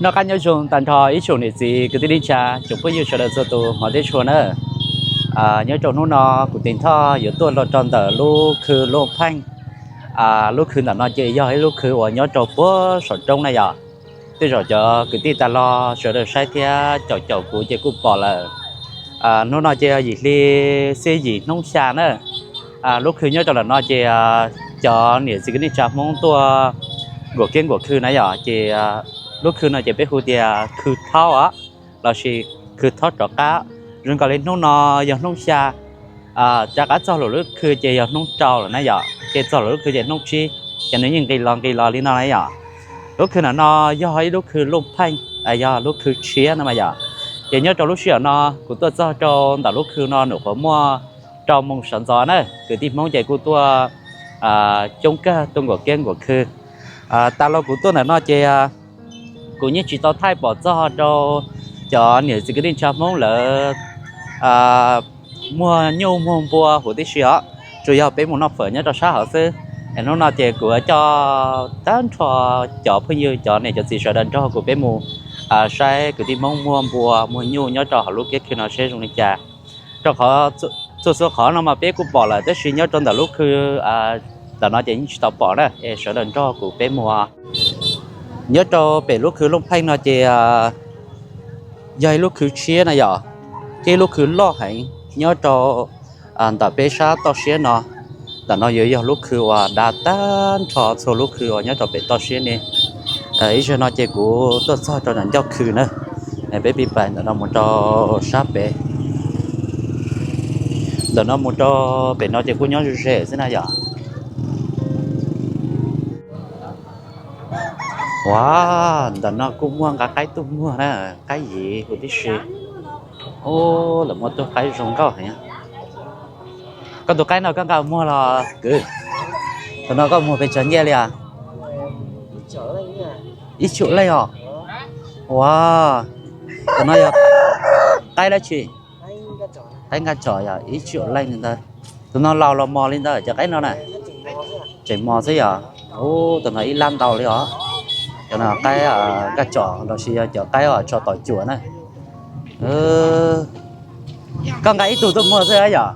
Noj qab nyob zoo tag nrho ib tsoom niam txiv kwv tij neej tsa tsoom phooj ywg sawv daws txhua tus hmov thiab tshua na. Nyob rau hnub no kuv Teev Thoj yuav tuaj los rau ntawm lub khw Looj Pheej. Lub khw ntawm no ces yog ib lub khw uas nyob rau puag saum roob na yom. Tej zaum cov kwv tij tas los sawv daws saib thiab caum caum kuv ces kuj pom lawm. Hnub no ces yim hli xiab yim hnub xya na. Lub khw nyob rau ntawm no ces cov niam txiv kwv tij neej tsa Hmoob tuaj nkuas kiab nkuas khw na yom, ces lub khw no ces peb hu tias khw Thaub os, lossis khw Thaub rov qab. Zoo nkaus li hnub no yog hnub xya, rov qab txog lub khw ces yog hnub rau lawm na yom, ces txog lub khw ces hnub tsib, ces nws yeej nqis los nqis los li no na yom. Lub khw ntawm no yog ib lub khw Looj Pheej, yog lub khw tshiab no mas yom. Ces nyob rau lub sij hawm no kuv tuaj txog rau ntawm lub khw no nyuam qhuav muaj rau moos sawv ntxov na, kwv tij Hmoob ces kuj tuaj coob kawg tuaj nkuas kiab nkuas khw. Tas los kuv tuaj ntawm no ces kuv yeej tsis tau thaij pom txog rau cov niam txiv kwv tij neej tsa Hmoob lawv muag nyuj muag npua huv tib si os, tsuas yog peb mus noj fawm nyob rau sab hauv xwb. Es hnub no ces kuv coj tag nrho cov phooj ywg cov niam cov txiv sawv daws nrog kuv peb mus saib kwv tij Hmoob muag npua muag nyuj nyob rau hauv lub kiab khw no seb zoo li cas. Rau qhov txhua txhua qhov no mas peb kuj pom lawm tab sis nyob rau ntawm lub khw ntawm no ces yeej tsis tau pom na, es sawv daws nrog kuv peb mus. Nyob rau pem lub khw Looj Pheej no ces yog ib lub khw tshiab na yom, ces ib lub khw loj heev nyob rau ntawm peb sab toj siab no. Ntawm no yuav yog lub khw uas dav tag nrho txhua lub khw uas nyob rau pem toj siab ne. Ib zaug no ces kuv tuaj txog rau ntawm ncauj khw na, peb pib pais ntawm no mus rau sab pem. Ntawm no mus rau pem no ces kuj nyob ze ze xwb na yom. Ua, ntawm no kuj muaj nqa qaib tuaj muag na, qaib yim huv tib si. Ub, lawv muaj tug qaib zoo nkauj heev. Koj tus qaib no koj nqa muag los kwv? Tus no koj muag pes tsawg nyiaj li os? Ib txhiab leej os. Ua, tus no yog qaib dab tsi? Qaib nkaj tsom yog ib txhiab leej li ntawd. Tus no laus los mos li ntawd cov qaib no na? Tseem mos xwb yog. Ub, tus no ib lab ntau li os. Cov no qaib nkaj tsom lossis yog cov qaib tso tom cuam na. Koj nqa ib tug tuaj muag xwb yom?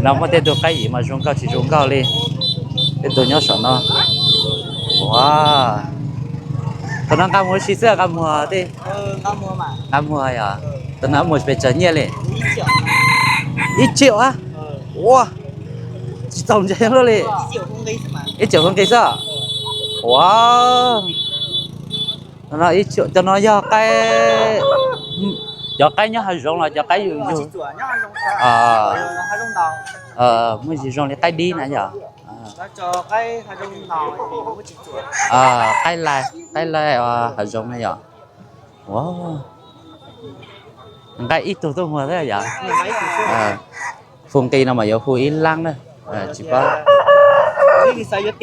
No muaj tej tug qaib yim mas zoo nkauj tsis zoo nkauj li. Tej tug nyob saum no. Ua, tus no nqa muag ua si xwb nqa muag tej? Nqa muag yog. Tus no muag pes tsawg nyiaj li? Ib txhiab a? Ua, tsis txaus ntse luaj li. Ib txhiab hu nqi xwb. Ua, cov no yog qaib, cov qaib nyob hav zoov los cov qaib yus yug? Muaj yig zoo li qaib dib na yog? Qaib lai, qaib lai hav zoov na yog? Nqa ib tug tuaj muag xwb yom? Hu nqi no mas yuav hu ib lab na. Tsis paub. Xya yim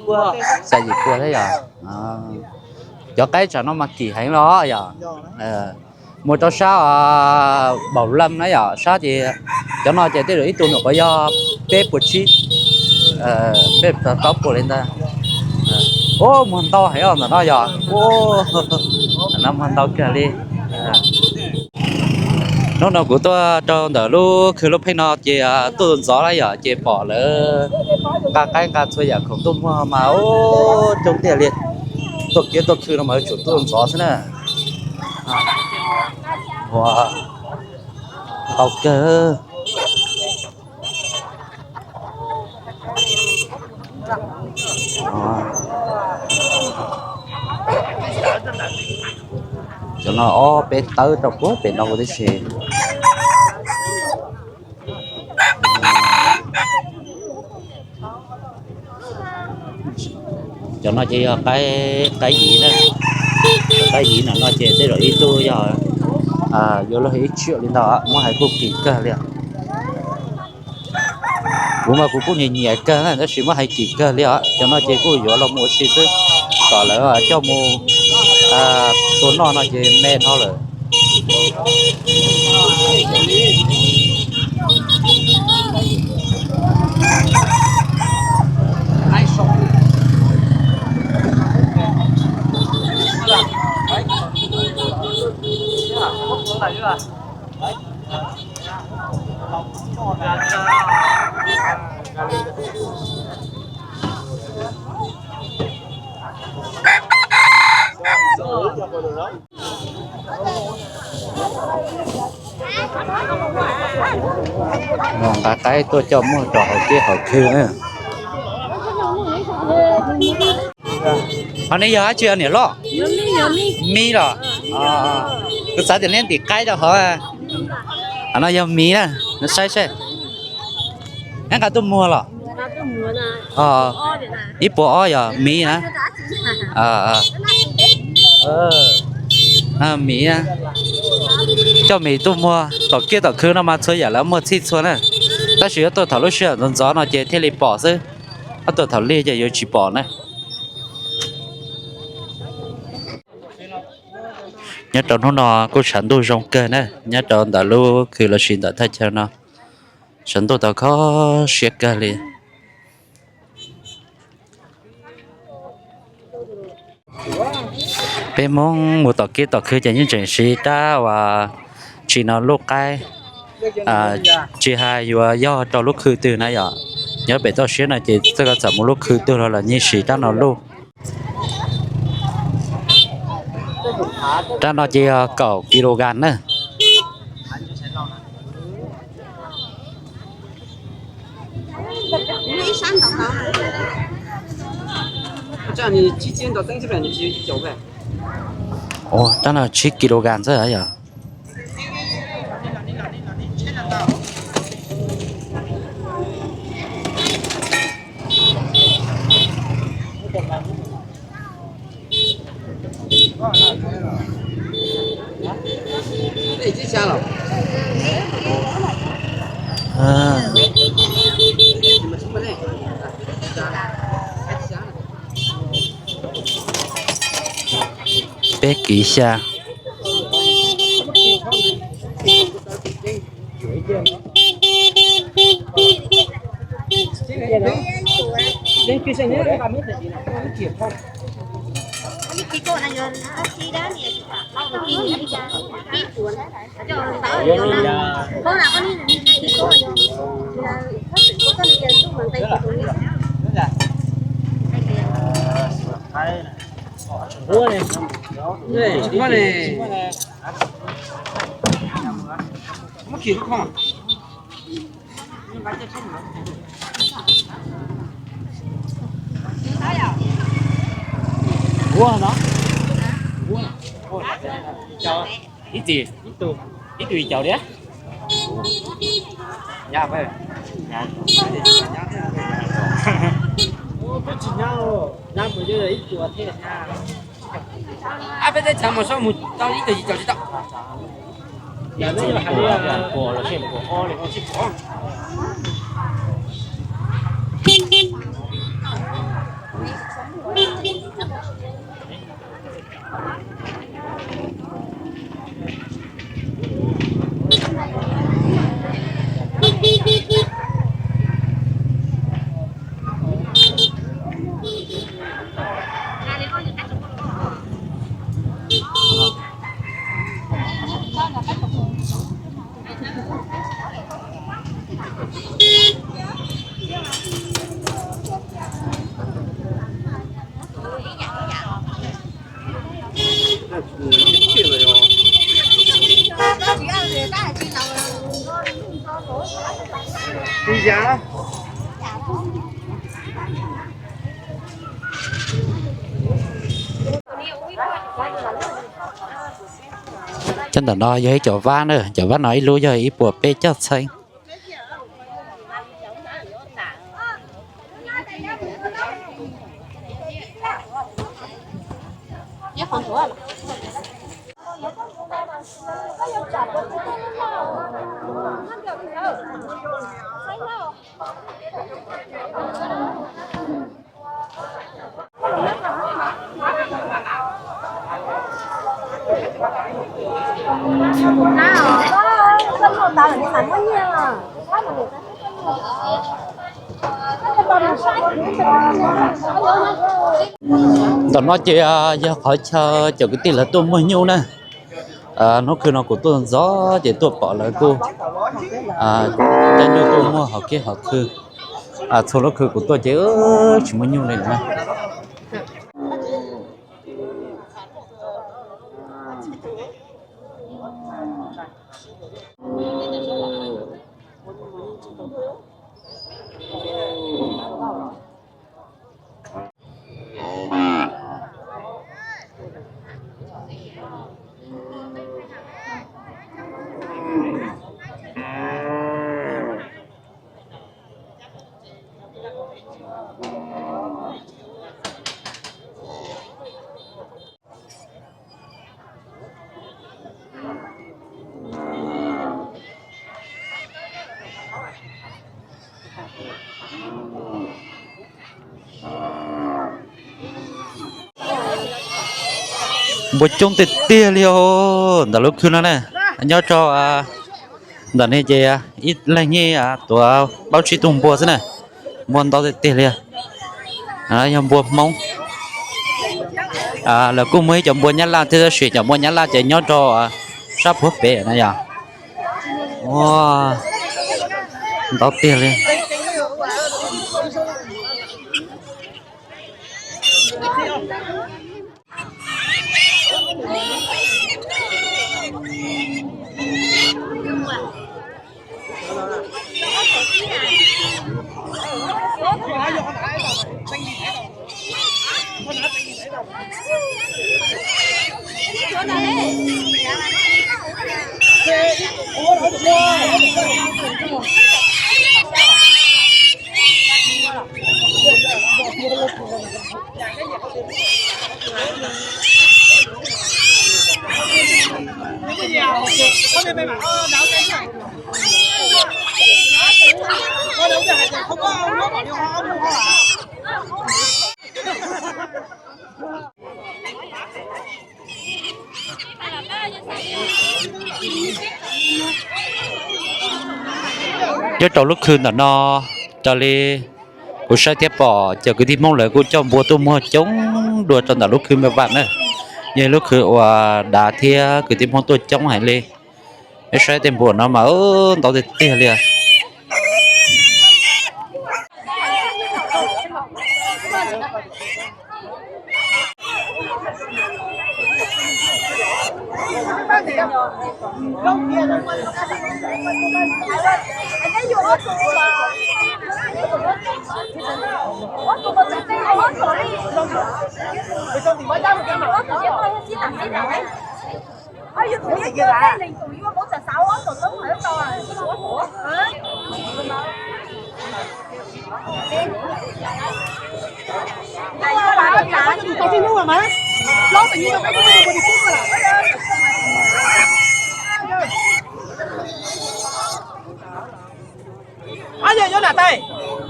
pua thiab yog? Cov qaib tsam no mas kim heev los yog? Mus rau sab Npaum Leej na yom, sab ces cov no ces tej zaum ib tug nyuam qhuav yog peb puas tsib, peb plaub puas li ntawd. Ub, muag ntau heev os ntawm no yog? Ub, ntawm no muag ntau kawg li. Hnub no kuv tuaj rau ntawm lub khw Looj Pheej no ces tuaj ntxov lawm yom, ces pom lawv nqa qaib nqa txhua yam khoom tuaj muag mas ub, coob tiag li. Tuaj kiab tuaj khw no mas yuav tsum tuaj ntxov xwb na. Ua, ntau kawg. Cov no ob peb tawb rau puag pem no huv tib si. Cov no ces yog qaib yim na. Qaib yim no no ces tej zaum ib tug yog yuav luag ib txhiab li ntawd, muab hais kuj kim kawg li. Kuv mas kuv kuj nyiam nyiam kawg na, tab sis muab hais kim kawg li os. Cov no ces kuj yuav los mus ua si xwb, kom lawv coj mus tua noj no ces me dhau lawm. Nqa qaib tuaj coj muag rau hauv kiab hauv khw na. Ho neb yog dab tsi niam loj? Mib los? Kuv xav tias neb ntim qaib rau hauv. No yog miv na, saib seb. Neb nqa tuaj muag los? Ib puas ob yog miv na. Miv na. Coj miv tuaj muag tom kiab tom khw no mas txhua yam lawv muag txhij txhua na. Tab sis yuav tuaj thaum lub sij hawm ntxov ntxov no ces thiaj li pom xwb. Ob tuaj thaum lig ces yuav tsis pom na. Nyob rau hnub no kuj sav ntuj zoo kawg na, nyob rau ntawm lub khw los sis ntawm thaj chaw no, sav ntuj tau kho siab kawg li. Peb Hmoob mus tom kiab tom khw ces yeej tseem siv rab uas tsim no lub qaib, tsis hais yuav yog rau lub khw twg na yom. Nyob pem toj siab no ces txawm koj txawm mus lub khw twg los los yeej siv rab no lub. Rab no ces yog kaum kilogram na. Rab no tsib kilogram xwb yom. Peb kiv xya. Ib txhia, ib tug ib caum diam. Peb teb chaws mas soj mus tau ib tug yim caum tsis tau. Cov ntawm no yog ib cov vab na, cov vab no ib lub yog ib puas peb caug txheeb. Ntawm no ces yog qhov chaw cov kwv tij lawv tuaj muag nyuj na. Hnub khw no kuv tuaj ntxov ces tuaj pom lawv kuj cab nyuj tuaj muag hauv kiab hauv khw. Txhua lub khw kuv tuaj ces tsis muaj nyuj li na. Npua coob tiag tiag li os ntawm lub khw no na. Nyob rau ntawm no ces ib leeg nyiaj tuav plaub tsib tug npua xwb na. Npua ntau tiag tiag li. Yog npua Hmoob. Lawv kuj muaj ib cov npua Nyab Laj thiab tab sis cov npua Nyab Laj ces nyob rau sab puag pem na yom. Ua ntau tiag li. Nyob rau lub khw ntawm no, raws li kuv saib thiab pom cov kwv tij Hmoob lawv kuj coj npua tuaj muag coob dua rau ntawm lub khw me vam na. Yog lub khw uas dav thiab kwv tij Hmoob tuaj coob heev li. Peb saib tej npua no mas ntau tiag tiag li.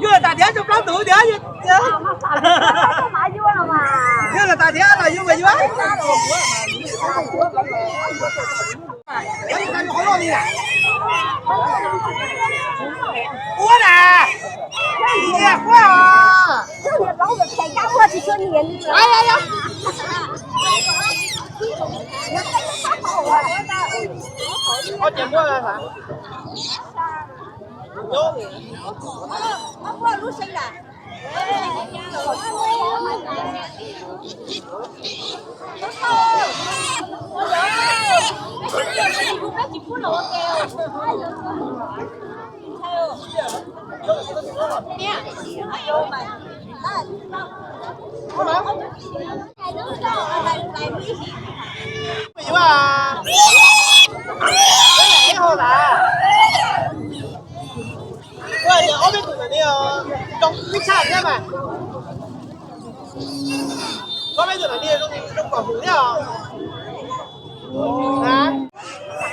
Yuav tas tias plaub tus tias, yuav tas tias los yuav mas yuav. Ua na, ua os.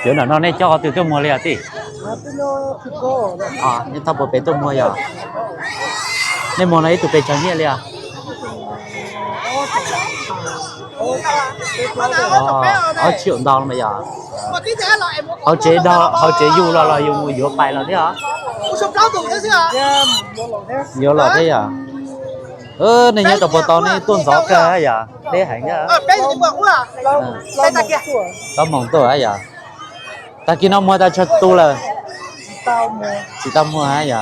Cov no no nej coj qhov twg tuaj muag li os tij? Nej thauj puag pem tuaj muag yog? Nej muag no ib tug pes tsawg nyiaj li os? Ob txhiab ntau los mas yog? Hauv tsev, hauv tsev yug los los yus mus yuav pais los thiab os? Yuav los thiab yog? Nej nyob rau puag tod nej tuaj ntxov kawg yom, deb heev. Plaub moos tuaj yom. Tag kis no muag tau tsawg tus lawm? Tsis tau muag yom.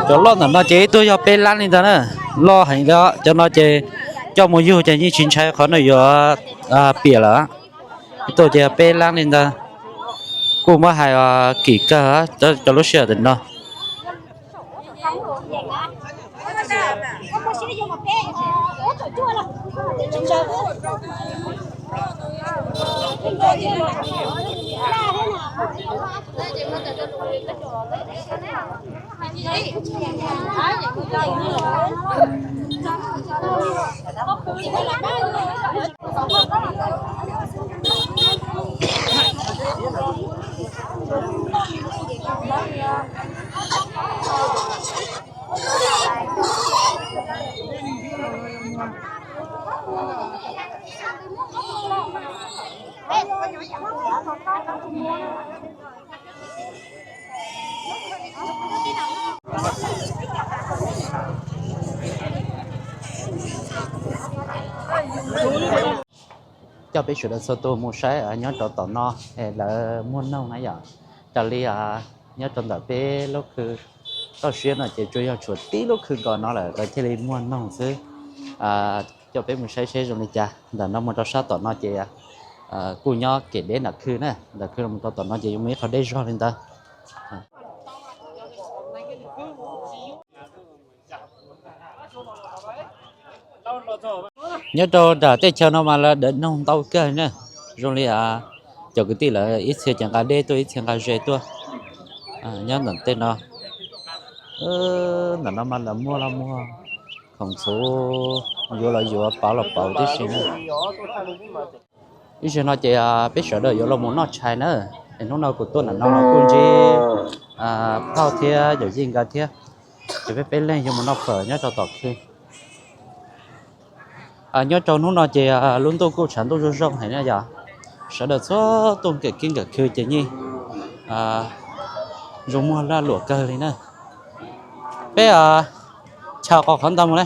Cov loj ntawm no ces ib tug yog peb lab li ntawd na, loj heev li. Cov no ces coj mus yug ces yeej tsis ntshai qhov nws yuav piam lawm. Ib tug ces yog peb lab li ntawd. Kuj muab hais kim kawg cov lub sij hawm tam no. Coj peb sawv daws txhua tus mus saib nyob rau tom no es lawv muag noog na yom. Raws li nyob rau ntawm peb lub khw toj siab no ces tsuas yog tshuav tib lub khw nkaus no lawm lawv thiaj li muag noog xwb. Coj peb mus saib seb zoo li cas. Ntawm no mus rau sab tom no ces kuj nyob kem deb nram khw na, ntawm khw mus rau tom no ces yuav muaj ib qho deb zog li ntawd. Nyob rau nram teb chaws no mas lawv dawm noog ntau kawg na, zoo li cov kwv tij lawv ib txhia ces nqa dej tuaj ib txhia nqa ze tuaj. Nyob ntawm tej no, ntawm no mas lawv muag los muag khoom txhuv yuav los yuav pauv los pauv tib si na. Ib zaug no ces peb sawv daws yuav los mus noj tshais na, es hnub no kuv tuaj ntawm no los kuj ntsib Phauj thiab Yawm Yij nkawd thiab, ces peb peb leeg yuav mus noj fawm nyob rau tom khw. Nyob rau hnub no ces lub ntuj kuj tshav ntuj zoo zoo heev na yom, sawv daws txhua tus nkawm kiab nkawm khw ces yeej zoo muag laj luam kawg li na. Peb chais qos qhov ntawd mus ne.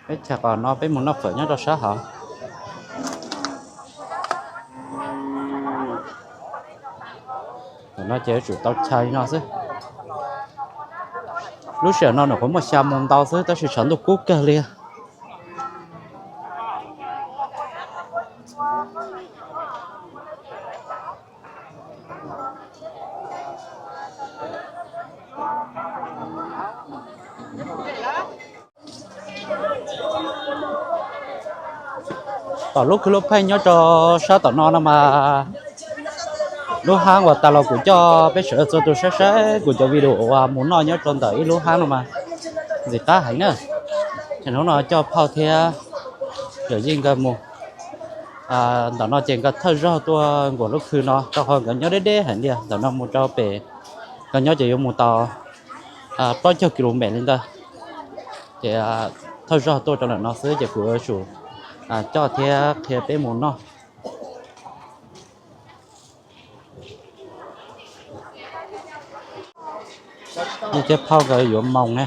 Peb chais qos no peb mus noj fawm nyob rau sab hauv. Tam no ces yuav tsum tau chais li no xwb. Lub sij hawm no nyuam qhuav muaj xya moos ntau xwb tab sis tshav ntuj kub kawg li. Tom lub khw lub pheej nyob rau sab tom no no mas lub hab uas tas los kuv coj peb sawv daws txhua tus saib saib kuv cov video uas mus noj nyob rau ntawm ib lub hab no mas ntxim qab heev na. Ces hnub no coj Phauj thiab Yawm Yij nkawd mus. Ntawm no ces nkawd thawj zaug tuaj nkaus lub khw no rau qhov nkawd nyob deb deb heev li, ntawm no mus rau pem nkawd nyob ces yuav mus tau plaub caug ki lu mev li ntawd. Ces thawj zaug tuaj rau ntawm no xwb ces kuv yuav tsum coj thiab qhia peb mus noj. Yij thiab Phauj nkawd yuav moos ne.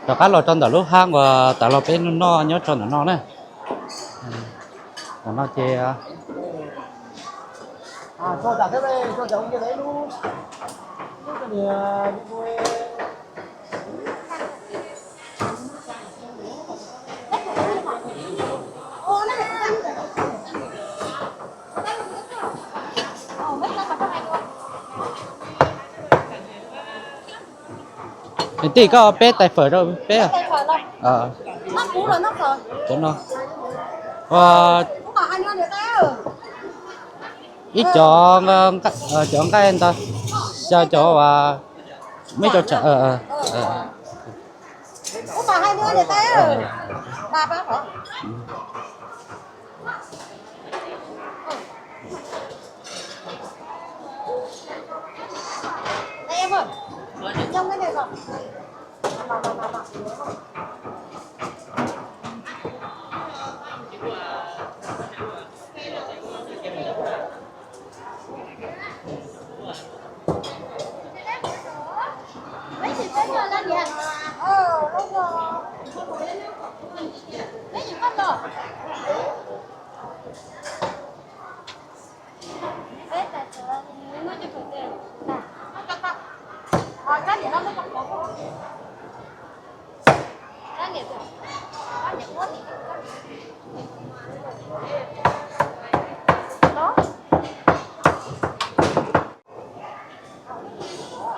Rov qab los rau ntawm lub hab uas tas los peb noj noj nyob rau ntawm no na. Ntawm no ces niam tij, koj peb tais fawm rau peb. Cov no, ib cov, cov nqaij ntawd, xya cov uas me cov tsav.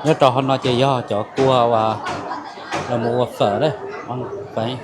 Nyob rau hauv no ces yog cov kua uas los mus ua fawm, fawm.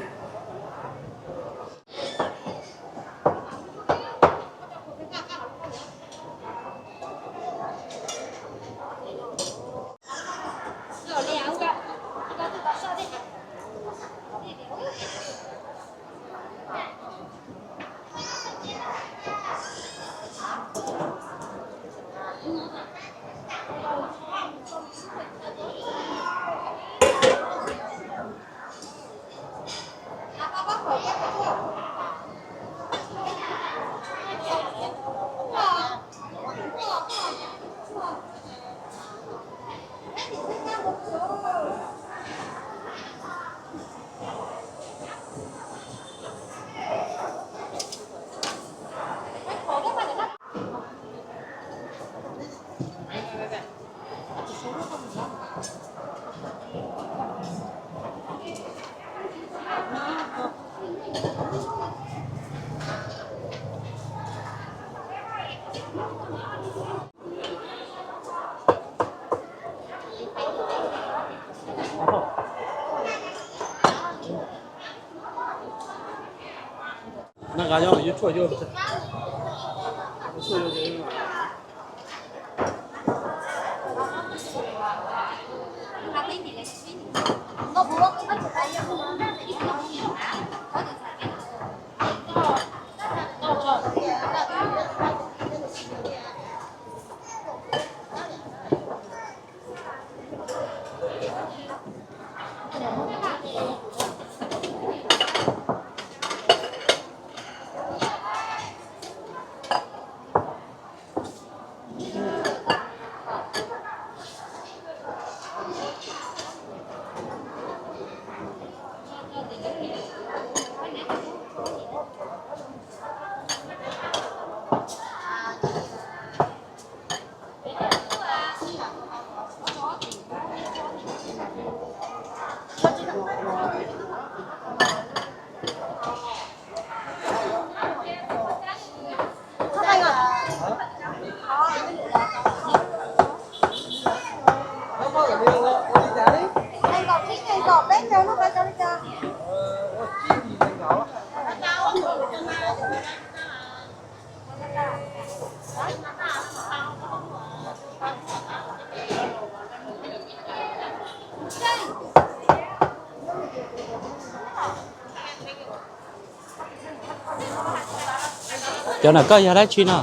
Cov no koj yog dab tsi no?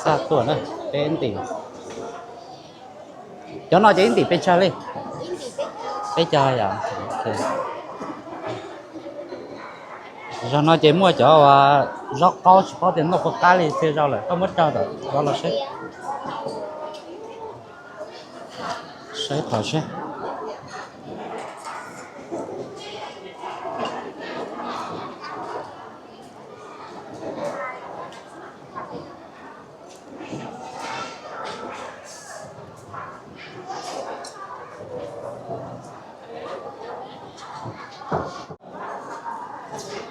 Xa tuaj na, peb ntim. Cov no ces ib ntim pes tsawg li? Peb caug yom. Zaum no ces muaj cov zaub qaub tsis paub tias noj puas qab li, txhia zaus lawm, koj muab rau tom zov los seb. Saib qhov seb.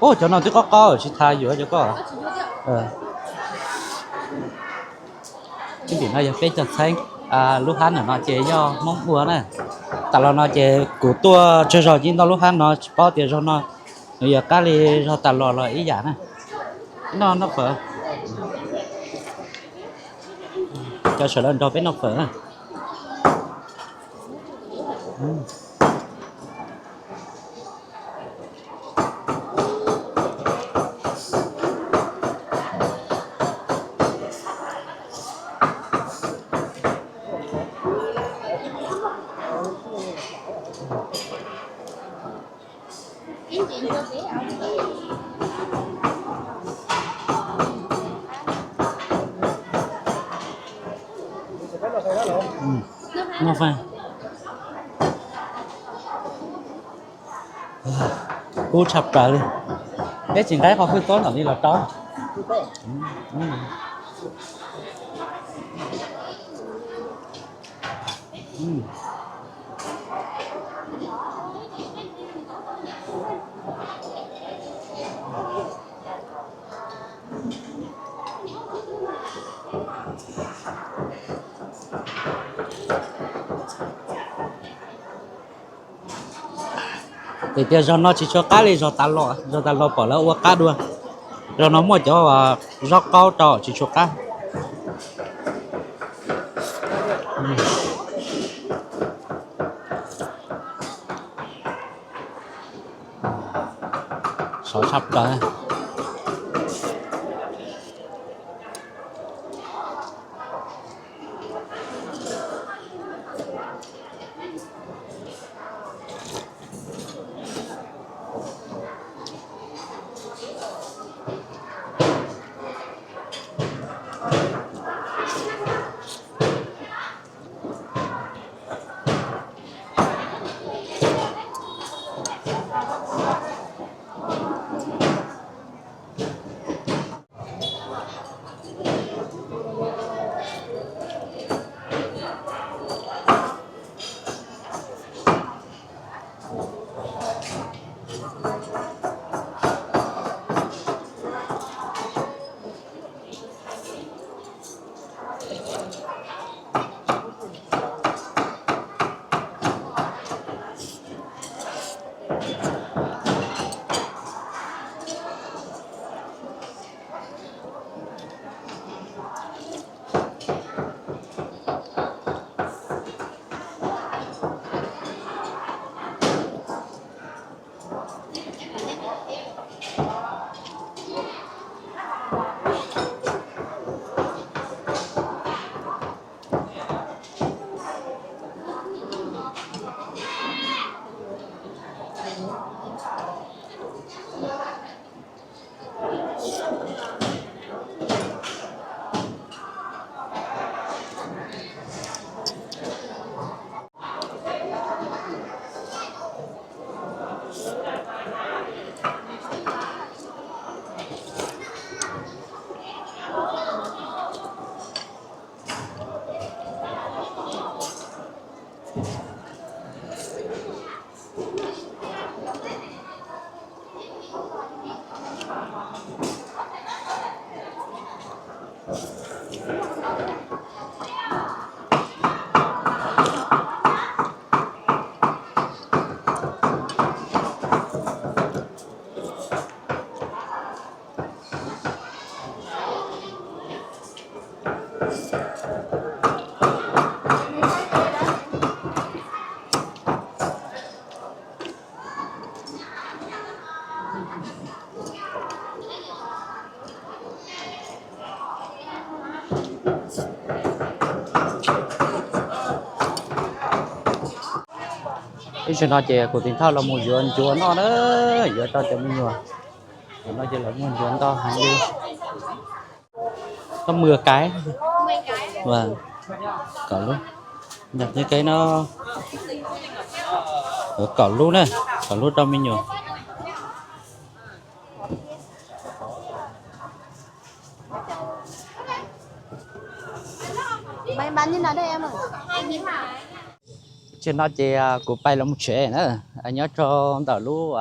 Ub, cov no twb qaub qaub tsis tas yuav cov koj. Tim no yog peb cov txheeb. Lub hab ntawm no ces yog Hmoob ua na. Tas los no ces kuv tuaj tsawg zaus ces ntau lub hab no tsis paub tias zaum no nws yuav qab li zaug tas los los ib yam na. Noj, noj fawm. Cov sawv daws nrog peb noj fawm na. Kub tshaj plaws li. Peb tsis nqa qhov hwj tob ntawm li los rau. Tias zaug no tsis tshua qab li zaug tas los, zaug tas los pom lawv ua qab dua. Zaug no muaj cov zaub qaub rau tsis tshua qab. Sov tshaj plaws. Tam sim no ces kuv tiv thauj los mus yuav ncuav noj na, yuav rau cov me nyuam. Tam sim no ces lawv muag ncuav ntau heev li. Koj mười cái. Vâng. Kaum lub. Nyob cái no kaum lub na, kaum lub rau me nyuam. Tam sim no ces kuv pais los mus tsev na, nyob rau ntawm lub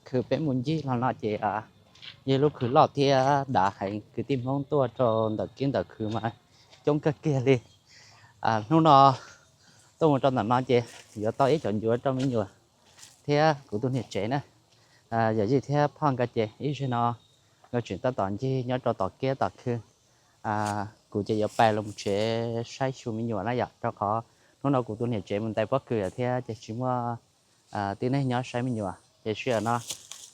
khw peb mus ncig los no ces yog lub khw loj thiab dav heev, kwv tij Hmoob tuaj rau ntawm kiab ntawm khw mas coob kawg kiag li. Hnub no tuaj mus rau ntawm no ces yuav tau ib cov ncuav rau me nyuam thiab kuv tus niam tsev na. Yawm yij thiab phauj nkawd ces ib zaug no nkawd tseem tab tom ncig nyob rau tom kiab tom khw. Kuv ces yuav pais los mus tsev saib xyuas me nyuam na yom, rau qhov hnub no kuv tus niam tsev mus ntais pob kws lawm thiab ces tsis muaj tib neeg nyob saib me nyuam ces sij hawm no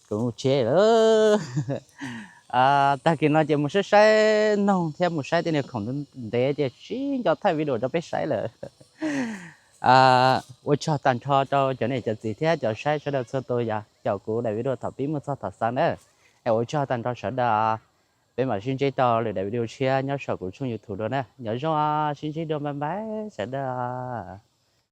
kuv mus tsev lawm. Tag kis no ces mus saib saib noog thiab mus saib tej niag khoom ntev ces tsis nco thaij video rau peb saib lawm. Ua tsaug tag nrho rau cov niam cov txiv thiab cov saib sawv daws txhua tus yog caum kuv daim video thaum pib mus txog thaum xaus na. Es ua tsaug tag nrho sawv daws, peb mam sib ntsib rau lwm daim video tshiab nyob saum kuv tshooj YouTube dua na. Nyob zoo, sib ntsib dua, bye bye sawv daws.